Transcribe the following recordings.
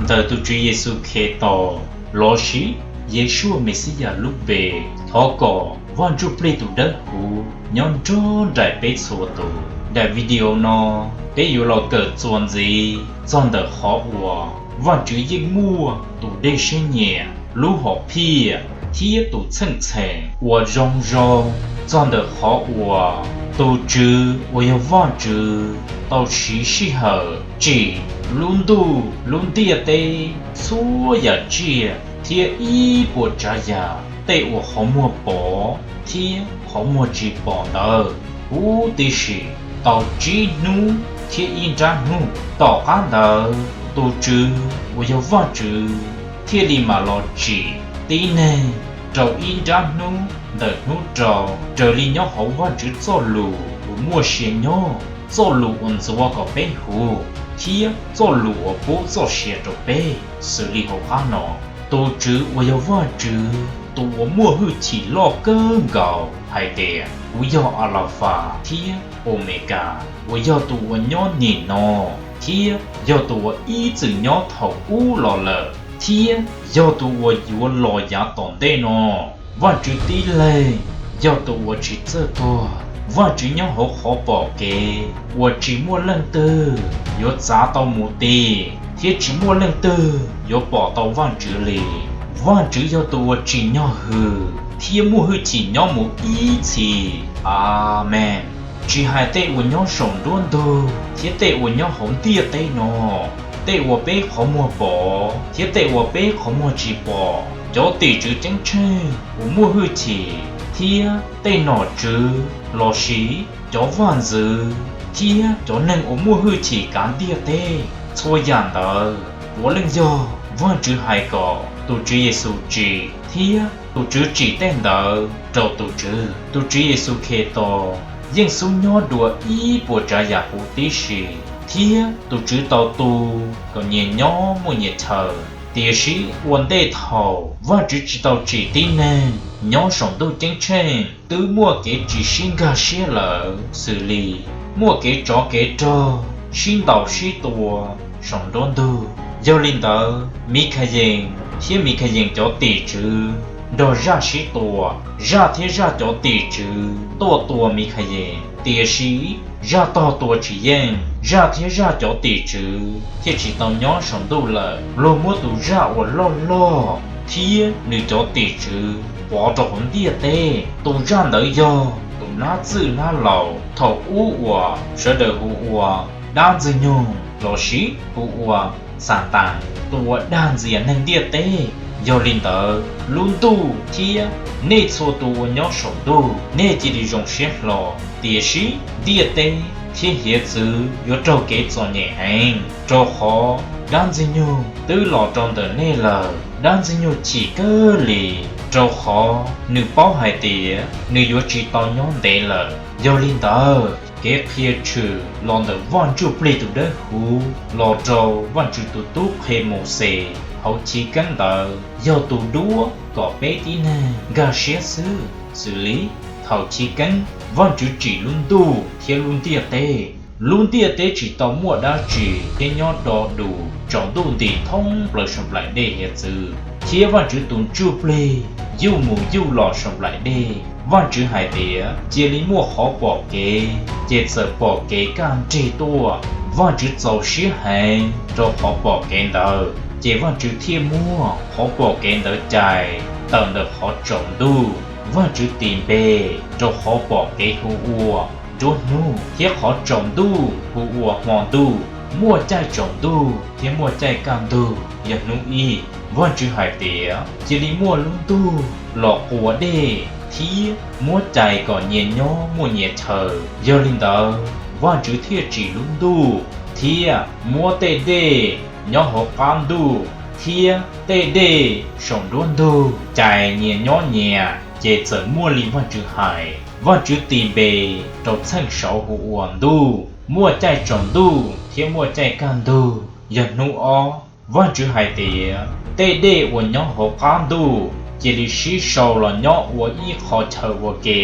Ntawm tus Tswv Yexus Khetos lossis Yeshua Mexiyas lub npe, thov kom Vaj Ntsujplig tus Dawbhuv nyob nrog nraim peb txhua tus. Daim video no peb yuav los kawm txuas ntxiv txog ntawm qhov uas Vajtswv yeej muaj tus dej siab nyiam, lub hom phiaj thiab tus txheej txheem uas zoo zoo txog ntawm qhov uas tus Tswv uas yog Vajtswv tau siv sij hawm tsim lub ntuj lub ntiaj teb, txhua yam tsiaj thiab ib puas tsav yam, tej uas qhov muag pom thiab qhov muag tsis pom ntawd huv tib si, tau tsib hnub thiab ib nrab hnub. Tom qab ntawd tus Tswv uas yog Vajtswv thiaj li mam los tsim tib neeg rau ib nrab hnub ntawm hnub rau, raws li nyob hauv Vajtswv txoj lus uas muaj sia nyob, txoj lus uas ntxuav kom peb huv, thiab txoj lus uas pub txoj sia rau peb, xws li hauv qab no: Tus Tswv uas yog Vajtswv tus uas muaj hwj chim loj kawg nkaus hais tias, kuv yog Alafas thiab Omekas, uas yog tus uas nyob nim no thiab yog tus uas ib txwm nyob thaum ub los lawm thiab yog tus uas yuav los yav tom ntej no. Vajtswv tib leeg yog tus uas tsis txawj tuag. Vajtswv nyob hauv qhov pom kev uas tsis muaj leej twg yuav txav tau mus ti, thiab tsis muaj leej twg yuav pom tau Vajtswv li. Vajtswv yog tus uas tsim nyog hws thiab muaj hwj chim nyob mus ib txhis. Amees. Tsis hais tej uas nyob saum nruab ntug thiab tej uas nyob hauv ntiaj teb no, tej uas peb qhov muag pom thiab tej uas peb qhov muag tsis pom, cov tim tswv ceeb tsheej uas muaj hwj chim, thiab tej nom tswv lossis cov vaj ntxwv thiab cov neeg uas muaj hwj chim kav ntiaj teb, txhua yam ntawd puav leej yog Vajtswv hais kom tus Tswv Yexus tsim, thiab tus Tswv tsim tej ntawd rau tus Tswv. Tus Tswv Yexus Khetos yeej xub nyob dua ib puas tsav yam huv tib si, thiab tus Tswv tau tu kom nyias nyob muaj nyias chaw. Tiam sis ua ntej thaum Vajtswv tsis tau tsim tib neeg nyob saum ntuj ceeb tsheej, twb muaj kev tsis sib nkag siab lawm, xws li muaj kev tsov kev rog, sib ntaus sib tua saum nruab ntug. Yog li ntawd Mikhayees thiab Mikhayees cov tim tswv nrog zaj sib tua. Zaj thiab zaj cov tim tswv tuaj tua Mikhayees, tiam sis zaj tog tua tsis yeej, zaj thiab zaj cov tim tswv thiaj tsis tau nyob saum ntuj lawm. Luag muab tus zaj uas loj loj thiab nws cov tim tswv pov rau hauv ntiaj teb. Tus zaj ntawd yog tus nab txwj nab laus thaum ub uas sawv daws hu ua dab ntxwg nyoog lossis hu ua Xantaas, tus uas dag ntxias neeg ntiaj teb. Yog li ntawd lub ntuj thiab nej txhua tus uas nyob saum ntuj, nej cia li zoo siab hlo, tiam sis ntiaj teb thiab hiav txwv yuav raug kev txom nyem heev, rau qhov dab ntxwg nyoog twb los rau ntawm nej lawm. Dab ntxwg nyoog chim kawg li, rau qhov nws paub hais tias nws yuav tsis tau nyob ntev lawm. Yog li ntawd kev qhia tshwm los ntawm Vaj Ntsujplig tus Dawbhuv los rau Vajtswv tus tub qhe Mauxes hauv Chiv Keeb ntawd yog tus duab kom peb tib neeg nkag siab xwb. Xws li thaum chiv keeb, Vajtswv tsim lub ntuj thiab lub ntiaj teb. Lub ntiaj teb tsis tau muaj dab tsi thiab nyob do dus tsaus ntuj nti thoob plaws saum nplaim dej hiav txwv, thiab Vajtswv tus ntsuj plig yuj mus yuj los saum nplaim dej. Vajtswv hais tias, cia li muaj qhov pom kev, ces txawm pom kev kaj nrig tuaj. Vajtswv txaus siab heev rau qhov pom kev ntawd, ces Vajtswv thiaj muab qhov pom kev ntawd cais tawm ntawm qhov tsaus ntuj. Vajtswv tis npe rau qhov pom kev hu ua nruab hnub, thiab qhov tsaus ntuj hu ua hmo ntuj. Muaj caij tsaus ntuj thiab muaj caij kaj ntug yog hnub ib. Vajtswv hais tias, cia li muaj lub ntuj los quas dej thiab muab cais kom nyias nyob muaj nyias chaw. Yog li ntawd, Vajtswv thiaj tsim lub ntuj thiab muab tej dej nyob hauv qab ntuj thiab tej dej saum nruab ntug cais nyias nyob nyias, ces txawm muaj li Vajtswv hais. Vajtswv tis npe rau txheej saud hu ua ntuj. Muaj caij tsaus ntuj thiab muaj caij kaj ntug yog hnub ob. Vajtswv hais tias, tej dej uas nyob hauv qab ntuj cia li sib sau los nyob ua ib qho chaw ua ke,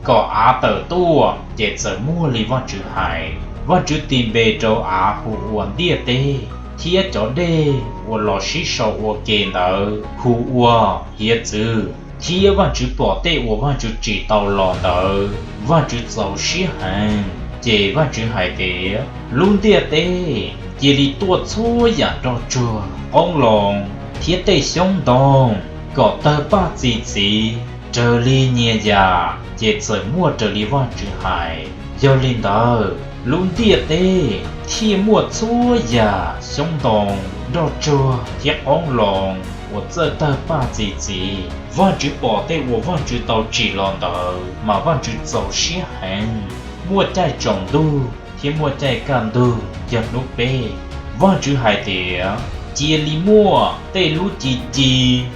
kom av tawm tuaj, ces txawm muaj li Vajtswv hais. Vajtswv tis npe rau av hu ua ntiaj teb. thiab cov dej uas los sib sau ua ke ntawd hu ua hiav txwv, thiab Vajtswv pom tej uas Vajtswv tsim tau los ntawd, Vajtswv txaus siab heev. Ces Vajtswv hais tias, Lub ntiaj teb cia li tuaj txhua yam nroj tsuag, qoob loo, thiab tej xyoob ntoo, kom tawg paj txi txiv raws li nyias yam. Ces txawm muaj raws li Vajtswv hais. Yog li ntawd, lub ntiaj teb thiaj muaj txhua yam xyoob ntoo, nroj tsuag thiab qoob loo uas txawj tawg paj txi txiv. Vajtswv pom tej uas Vajtswv tau tsim los ntawd, mas Vajtswv txaus siab heev. Muaj caij tsaus ntuj thiab muaj caij kaj ntug, yog hnub peb. Vajtswv hais tias, Cia li muaj tej lub ci ci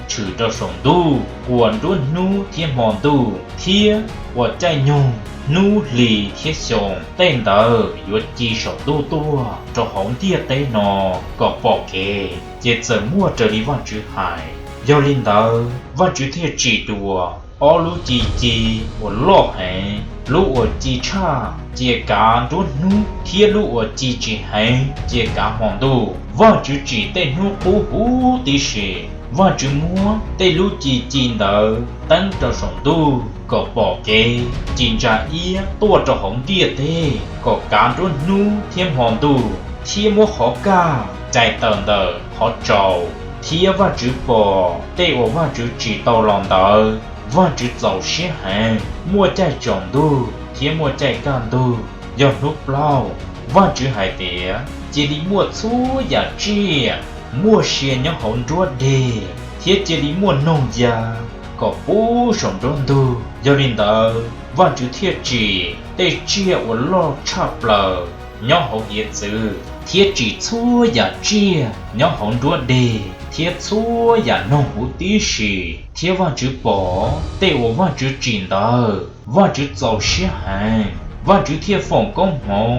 tshwm rau saum ntuj quas nruab hnub thiab hmo ntuj, thiab quas caij nyoog, hnub, hlis thiab xyoo. Tej ntawd yuav ci saum ntuj tuaj rau hauv ntiaj teb no kom pom kev. Ces txawm muaj raws li Vajtswv hais. Yog li ntawd, Vajtswv thiaj tsim dua ob lub ci ci uas loj heev, lub uas ci tshaj cia kav nruab hnub thiab lub uas ci tsis heev cia kav hmo ntuj. Vajtswv tsim tej hnub qub huv tib si. Vajtswv muab tej lub ci ci ntawd teeb rau saum ntuj kom pom kev ci ntsa iab tuaj rau hauv ntiaj teb kom kav nruab hnub thiab hmo ntuj, thiab muab qhov kaj cais tawm ntawm qhov tsaus. Thiab Vajtswv pom tej uas Vajtswv tsim tau los ntawd, Vajtswv txaus siab heev. Muaj caij tsaus ntuj thiab muaj caij kaj ntug, yog hnub plaub. Vajtswv hais tias, Cia li muaj txhua yam tsiaj muaj sia nyob hauv nruab deg, thiab cia li muaj noog ya kom puv saum nruab ntug. Yog li ntawd, Vajtswv thiaj tsim tej tsiaj uas loj tshaj plaws nyob hauv hiav txwv, thiab tsim txhua yam tsiaj nyob hauv nruab deg thiab txhua yam noog huv tib si. Thiab Vajtswv pom tej uas Vajtswv tsim ntawd, Vajtswv txaus siab heev. Vajtswv thiaj foom koob hmoov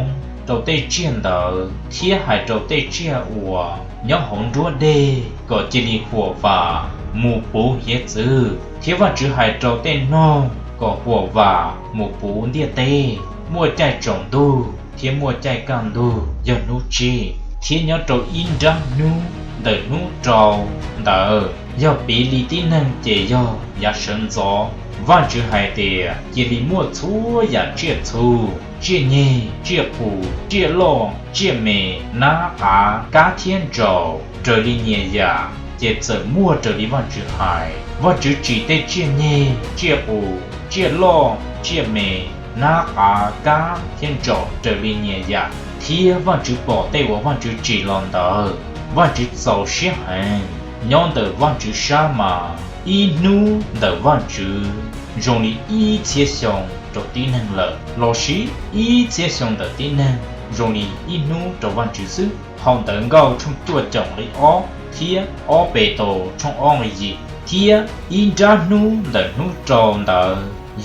rau tej tsiaj ntawd thiab hais rau tej tsiaj uas nyob hauv nruab deg kom cia li huam vam mus puv hiav txwv. Thiab Vajtswv hais rau tej noog kom huam vam mus puv ntiaj teb. Muaj caij tsaus ntuj thiab muaj caij kaj ntug, yog hnub tsib. Thiab nyob rau ib nrab hnub ntawm hnub rau ntawd, yog piv li tib neeg ces yog yav sawv ntxov. Vajtswv hais tias, Cia li muaj txhua yam tsiaj txhu, tsiaj nyeg, tsiaj qus, tsiaj loj, tsiaj me, nab, qav, kab thiab ntsaum raws li nyias yam. Ces txawm muaj raws li Vajtswv hais. Vajtswv tsim tej tsiaj nyeg, tsiaj qus, tsiaj loj, tsiaj me, nab, qav, kab thiab ntsaum raws li nyias yam. Thiab Vajtswv pom tej uas Vajtswv tsim los ntawd, Vajtswv txaus siab heev. Nyob ntawm Vajtswv sab mas ib hnub ntawm Vajtswv zoo li ib txhiab xyoo rau tib neeg lawm, lossis ib txhiab xyoo ntawm tib neeg zoo li ib hnub rau Vajtswv xwb. Phau Ntawv Nkauj tshooj cuaj caum nqe ob thiab ob Petus tshooj ob nqe yim. Thiab ib nrab hnub ntawm hnub rau ntawd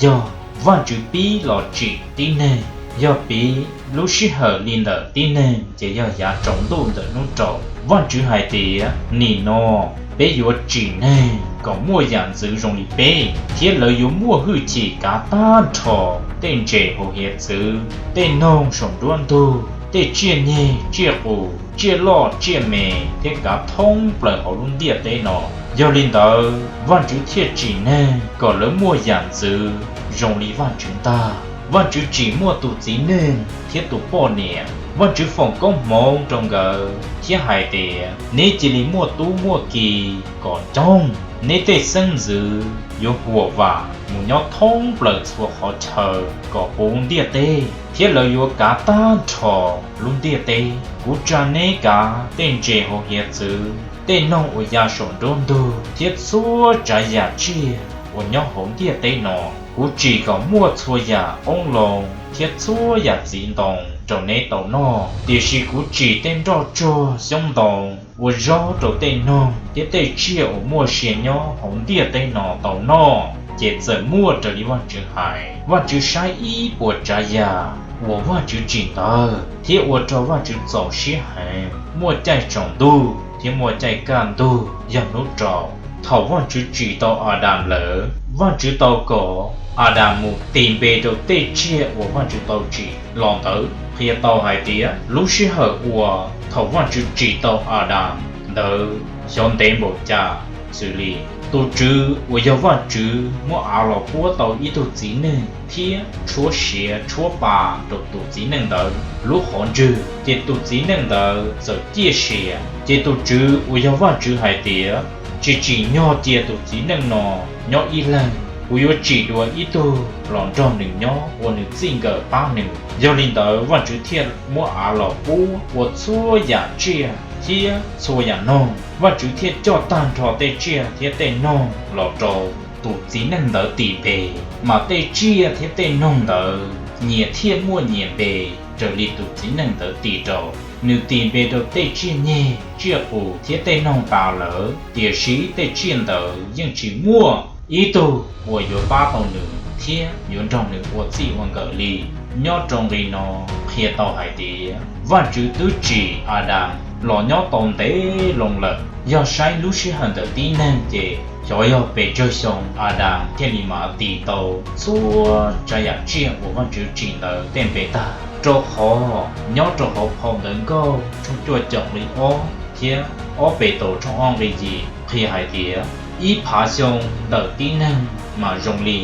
yog Vajtswv pib los tsim tib neeg. Yog piv lub sij hawm li ntawm tib neeg ces yog yav tsaus ntuj ntawm hnub rau. Vajtswv hais tias, Nim no peb yuav tsim neeg kom muaj yam ntxwv zoo li peb, thiab lawv yuav muaj hwj chim kav tag nrho tej ntses hauv hiav txwv, tej noog saum nruab ntug, tej tsiaj nyeg, tsiaj qus, tsiaj loj, tsiaj me, thiab kav thoob plaws hauv lub ntiaj teb no. Yog li ntawd, Vajtswv thiaj tsim neeg kom lawv muaj yam ntxwv zoo li Vajtswv ntag. Vajtswv tsim muaj tus txiv neej thiab tus poj niam. Vajtswv foom koob hmoov rau nkawd thiab hais tias, Neb cia li muaj tub muaj ki kom coob. Neb tej xeeb ntxwv yuav huam vam mus nyob thoob plaws txhua qhov chaw kom puv ntiaj teb, thiab lawv yuav kav tag nrho lub ntiaj teb. Kuv tsa neb kav tej ntses hauv hiav txwv, tej noog uas ya saum nruab ntug, thiab txhua tsav yam tsiaj uas nyob hauv ntiaj teb no. Kuv tsim kom muaj txhua yam qoob loo thiab txhua yam txiv ntoo rau neb tau noj, tiam sis kuv tsim tej nroj tsuag, xyoob ntoo ua zaub rau tej noog thiab tej tsiaj uas muaj sia nyob hauv ntiaj teb no tau noj. Ces txawm muaj raws li Vajtswv hais. Vajtswv saib ib puas tsav yam uas Vajtswv tsim ntawd, thiab ua rau Vajtswv txaus siab heev. Muaj caij tsaus ntuj thiab muaj caij kaj ntug, yog hnub rau. Thaum Vajtswv tsim tau Adas lawm, Vajtswv tau kom Adas mus tis npe rau tej tsiaj uas Vajtswv tau tsim los ntawd. qhia tau hais tias lub sij hawm uas thaum Vajtswv tsim tau Adas ntawd xyov ntev npaum cas, xws li tus Tswv uas yog Vajtswv muab av los puab tau ib tug txiv neej thiab tshuab siav tshuab pa rau tus txiv neej ntawd lub qhov ntswg, ces tus txiv neej ntawd txawm ciaj sia. Ces tus Tswv uas yog Vajtswv hais tias, tsis tsim nyog cia tus txiv neej no nyob ib leeg, kuv yuav tsim dua ib tug los nrog nws nyob ua nws txij nkawm pab nws. Yog li ntawd Vajtswv thiaj muab av los pub ua txhua yam tsiaj thiab txhua yam noog. Vajtswv thiaj coj tag nrho tej tsiaj thiab tej noog los rau tus txiv neej ntawd tis npe, mas tej tsiaj thiab tej noog ntawd nyias thiaj muaj nyias npe raws li tus txiv neej ntawd tis rau. Nws tis npe rau tej tsiaj nyeg, tsiaj qus thiab tej noog tas lawm, tiam sis tej tsiaj ntawd yeej tsis muaj ib tug uas yuav pab tau nws thiab yuav nrog nws ua txij ua nkawm li. Nyob rau nqe no qhia tau hais tias Vajtswv twb tsim Adas los nyob tau ntev loo lawm. Yog saib lub sij hawm ntawm tib neeg ces xyov yog pes tsawg xyoo Adas thiaj li mam tis tau txhua tsav yam tsiaj uas Vajtswv tsim ntawd tej npe tag, rau qhov nyob rau hauv phau Ntawv Nkauj tshooj cuaj caum nqe ob thiab ob Petus tshooj ob nqe yim qhia hais tias ib phav xyoo ntawm tib neeg mas zoo li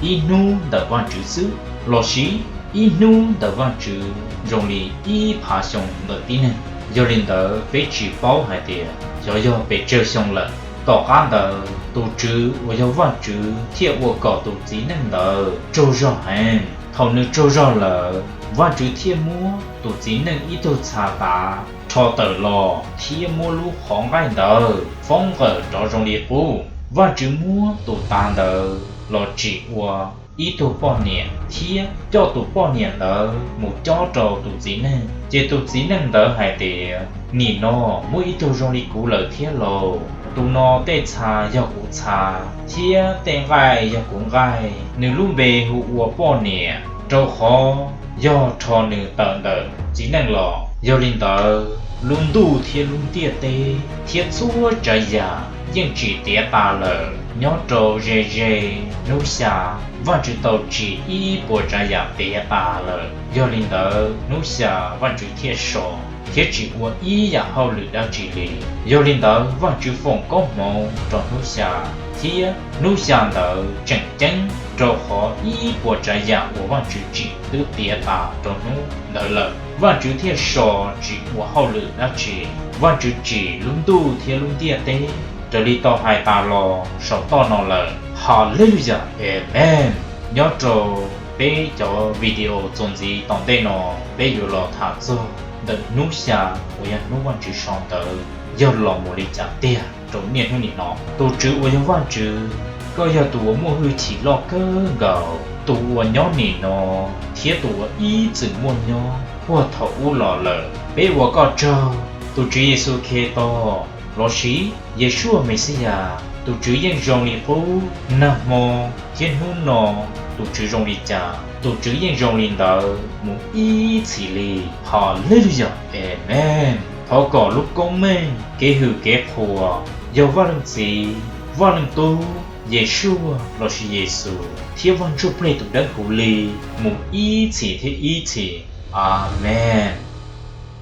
ib hnub ntawm Vajtswv xwb, lossis ib hnub ntawm Vajtswv zoo li ib phav xyoo ntawm tib neeg. Yog li ntawd peb tsis paub hais tias xyov yog pes tsawg xyoo lawm. Tom qab ntawd tus Tswv uas yog Vajtswv thiaj ua kom tus txiv neej ntawd tsaug zog heev. Thaum nws tsaug zog lawm, Vajtswv thiaj muab tus txiv neej ib tug txha tav rho tawm los thiab muab lub qhov nqaij ntawd foob nqawm rov zoo li qub. Vajtswv muab tus tav ntawd los tsim ua ib tug poj niam thiab coj tus poj niam ntawd mus cob rau tus txiv neej. Ces tus txiv neej ntawd hais tias, nim no muaj ib tug zoo li kuv lawm thiab lauj. Tus no tej txha yog kuv txha thiab tej nqaij yog kuv nqaij. Nws lub npe hu ua poj niam, rau qhov yog rho nws tawm ntawm txiv neej los. Yog li ntawd lub ntuj thiab lub ntiaj teb thiab txhua tsav yam yeej tsim tiav tas lawm. Nyob rau ze ze hnub xya, Vajtswv tau tsim ib puas tsav yam tiav tas lawm. Yog li ntawd hnub xya Vajtswv thiaj so thiab tsis ua ib yam hauj lwm dab tsi li. Yog li ntawd Vajtswv foom koob hmoov rau hnub xya, thiab hnub xya ntawd tseem ceeb, rau qhov ib puas tsav yam uas Vajtswv tsim twb tiav tas rau hnub ntawd lawm. Vajtswv thiaj so tsis ua hauj lwm dab tsi. Vajtswv tsim lub ntuj thiab lub ntiaj teb raws li tau hais tas los saum toj no lawm. Haleluya, Amees. Nyob rau peb cov video txuas ntxiv tom ntej no, peb yuav los tham txog ntawm hnub xya uas yog hnub Vajtswv so ntawd yog los mus li cas tiag rau niaj hnub nim no. Tus Tswv uas yog Vajtswv, koj yog tus uas muaj hwj chim loj kawg nkaus, tus uas nyob nim no thiab tus uas ib txwm muaj nyob puag thaum ub los lawm. Peb ua koj tsaug, tus Tswv Yexus Khetos, lossis Yeshua Mexiyas. Tus Tswv yeej zoo li qub, nag hmo thiab hnub no tus Tswv zoo li cas, tus Tswv yeej zoo li ntawd mus ib txhis li. Haleluya, Amees. Thov kom lub koob meej, kev hwm kev qhuas, yog Vaj Leej Txiv, Vaj Leej Tub, Yeshua lossis Yexus thiab Vaj Ntsujplig tus Dawbhuv li, mus ib txhis thiab ib txhis. Amees.